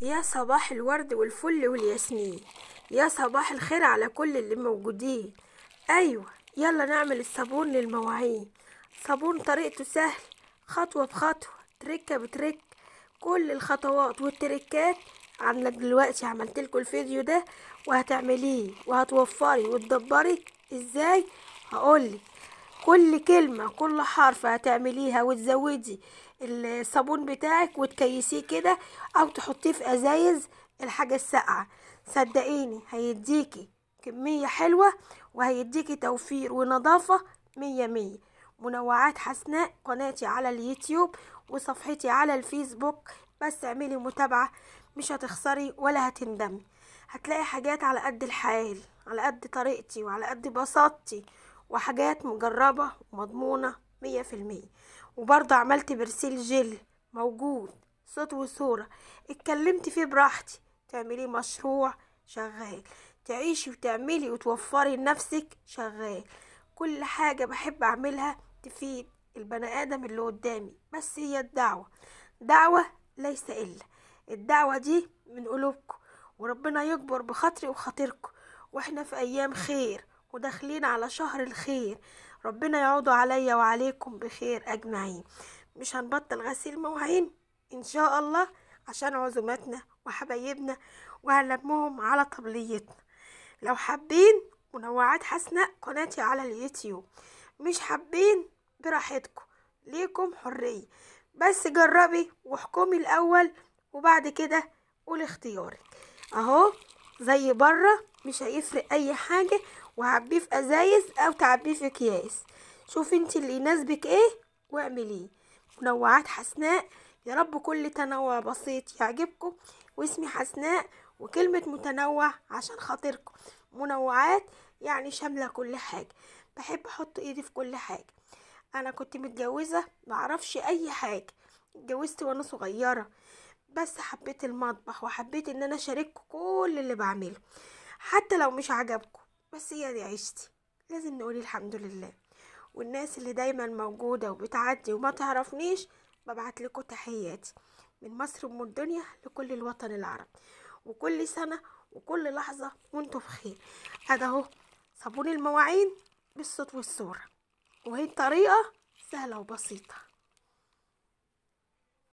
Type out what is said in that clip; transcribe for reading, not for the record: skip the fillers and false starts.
يا صباح الورد والفل والياسمين، يا صباح الخير على كل اللي موجودين. ايوه يلا نعمل الصابون للمواعين. صابون طريقته سهل، خطوة بخطوة، تركة بترك، كل الخطوات والتركات عامله دلوقتي. عملت لكم الفيديو ده وهتعمليه وهتوفري وتدبري ازاي، هقولك كل كلمة كل حرف هتعمليها، وتزودي الصابون بتاعك وتكيسيه كده او تحطيه في ازايز الحاجة الساقعه. صدقيني هيديكي كمية حلوة وهيديكي توفير ونظافه مية مية. منوعات حسناء، قناتي على اليوتيوب وصفحتي على الفيسبوك، بس اعملي متابعه مش هتخسري ولا هتندمي. هتلاقي حاجات على قد الحال، على قد طريقتي وعلى قد بساطتي، وحاجات مجربة ومضمونة 100%. وبرضه عملت برسيل جل موجود صوت وصورة، اتكلمت فيه براحتي. تعملي مشروع شغال، تعيشي وتعملي وتوفري لنفسك شغال. كل حاجة بحب اعملها تفيد البني ادم اللي قدامي، بس هي الدعوة دعوة ليس الا. الدعوة دي من قلوبكم، وربنا يكبر بخاطري وخاطركم، واحنا في ايام خير وداخلين على شهر الخير. ربنا يعود عليا وعليكم بخير اجمعين. مش هنبطل غسيل مواعين ان شاء الله عشان عزوماتنا وحبايبنا، وهنلمهم على طبليتنا. لو حابين منوعات حسناء قناتي على اليوتيوب، مش حابين براحتكم، ليكم حرية، بس جربي واحكمي الاول وبعد كده قولي اختيارك. اهو زي بره مش هيفرق اي حاجة، وعبيه في ازايز او تعبيه في اكياس. شوفي انت اللي يناسبك ايه واعمليه. منوعات حسناء، يا رب كل تنوع بسيط يعجبكم. واسمي حسناء، وكلمة متنوع عشان خاطركم. منوعات يعني شاملة كل حاجة، بحب احط ايدي في كل حاجة. انا كنت متجوزة معرفش اي حاجة، اتجوزت وانا صغيرة، بس حبيت المطبخ وحبيت ان انا اشارككم كل اللي بعمله حتى لو مش عجبكم، بس هي دي عيشتي، لازم نقول الحمد لله. والناس اللي دايما موجودة وبتعدي وما تعرفنيش، ببعت لكم تحياتي من مصر ومن الدنيا لكل الوطن العربي، وكل سنة وكل لحظة وانتم بخير. هذا اهو صابون المواعين بالصوت والصورة، وهي طريقة سهلة وبسيطة.